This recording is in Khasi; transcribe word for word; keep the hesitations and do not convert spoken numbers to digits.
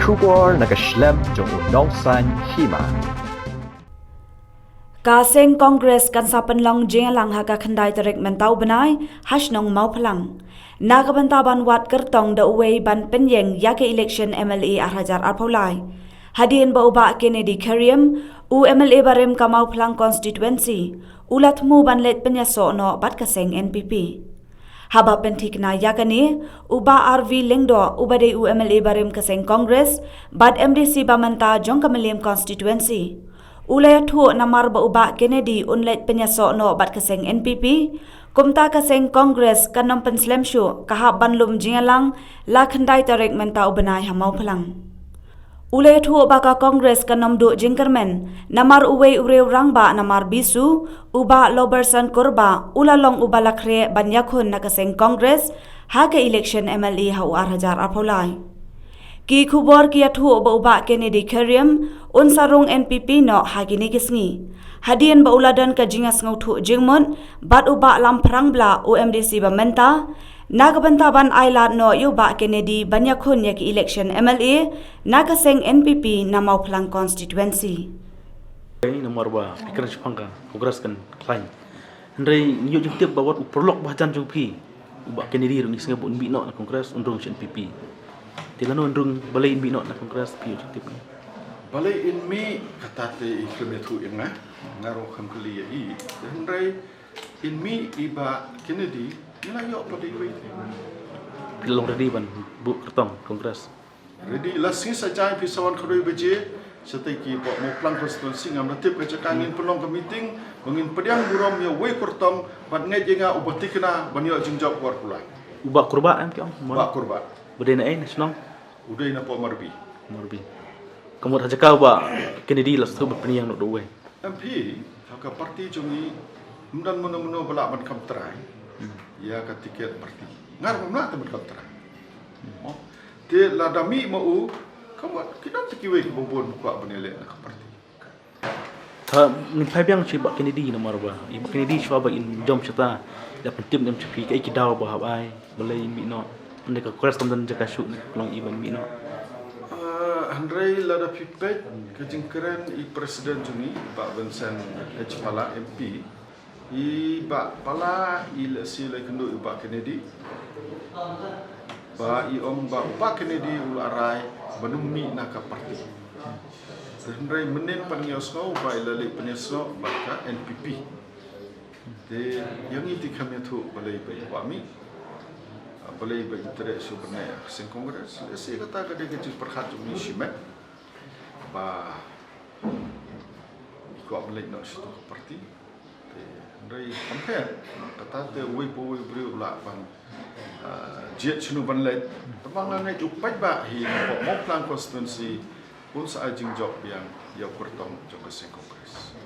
Khubor na ka shlem jong u nongsan hima. Ka seng Congress kan sa pynlong jingïalang ha ka khyndai tarik mynta u bnai ha shnong Mawphlang, na ka bynta ban wad kyrtong da uwei ban pynïeng ïa ka election M L A ar hajar arphew lai. Hadien ba u Bah Kennedy Khariem, u M L A barim ka Mawphlang constituency, u la thmu ban leit pynïasoh noh bad ka seng N P P. Haba pynthikna ïa kane, u Bah R V Lyngdoh, uba dei u M L A barim ka seng Congress bad M D C ba mynta jong ka Mylliem constituency, u la ïathuh namar ba u Bah Kennedy un leit pynïasoh noh bad ka seng N P P, kumta ka seng Congress kan ym pynslem shuh, ka hap ban lum jingïalang la khyndai tarik mynta u bnai ha Mawphlang. U la ïathuh ba ka Congress kan ym duh jingkyrmen namar uwei u riew rangbah namar BSU, u Bah Loberson Kurbah, u la long uba la khreh ban ïakhun na ka seng Congress ha ka election M L A ha u ar hajar arphew lai. Ki khubor ki ïathuh ba u Bah Kennedy Khariem un sa rung N P P noh ha kine ki sngi, hadien ba u la don ka jingïasngewthuh jingmut bad u Bah Lamphrang Blah, u M D C ba mynta, na ka bynta ban ailad noh ïa u Bah Kennedy ban ïakhun ïa ka election M L A na ka seng N P P na Mawphlang constituency. Namar ba phi kren shaphang ka Congress kan khlaiñ. Hynrei ngi ïoh jingtip ba wat u paralok ba hajan jong phi, u Bah Kennedy ruh ngi sngew ba un mih noh na Congress, un rung sha N P P. Te lano un rung, balei un mih noh na Congress, phi ïoh jingtip ne? Balei un mih, kata te i khlem ïathuh ïa nga, nga ruh kam kylli ïa i. Hynrei un mih i Bah Kennedy, ngi la ïoh pat iwei te. Phi long ready ban buh kyrtong Congress? Ready, la sngi Saitjaiñ phi sa wan khatwei baje, shatei ki ba Mawphlang constituency, ngam da tip ka jaka ngin pynlong ka meeting, ba ngin pdiang burom ïa uwei u kyrtong, bad ngeit ïa nga uba thikna ban ïoh jingjop u arphew lai. U Bah Kurbah em ki ong? Bah Kurbah. Ba dei na ei, na shnong? U dei na poh Marbi. Marbi. Ka mut ha jaka u Bah Kennedy la sngewthuh ban pynïeng noh da uwei. Em phi, ha ka party jong ngi, ym don mano mano ba lah ban kham trai ïa ka tiket party. Nga ruh ngam lah te ban kham trai. Mo. Te lada mih ma u, ka mut ki don te kiwei kiba bun ba kwah ban ïaleh na ka party. Ha, ngin phai biang sha i Bah Kennedy namar ba i Bah Kennedy shuwa ba in jom shata, da pyntip ne em sha phi kaei ki daw ba hap ai, balei in mih noh? Ynda ka Congress kam don jaka shuh ne ka long i ban mih noh. Ah, hynrei lada phi peit ka jingkren i president jong ngi, Bah Vincent H Pala M P, i Bah Pala i lehse la ïakynduh i Bah Kennedy, ba i ong ba u Bah Kennedy u la rai ban ym mih na ka party. Hynrei mynnin pat ngi ïohsngew ba i la leit pynïasnoh bad ka N P P. Te ïa ngi te kam ïathuh balei ba i kwah mih, balei ba i treh shuh ban leit ha ka seng Congress. Lehse kata ka dei ka jingpyrkhat jong ngi shimet ba i kwah ban leit noh sha tu ka party. Te hynrei kam pher, kata te uwei pa uwei u briew u lah ban, ah, jied shano ban leit. Tangba nga ngeit u paidbah hi na Mawphlang constituency un sa ai jingjop biang ïa u kyrtong jong ka seng Congress.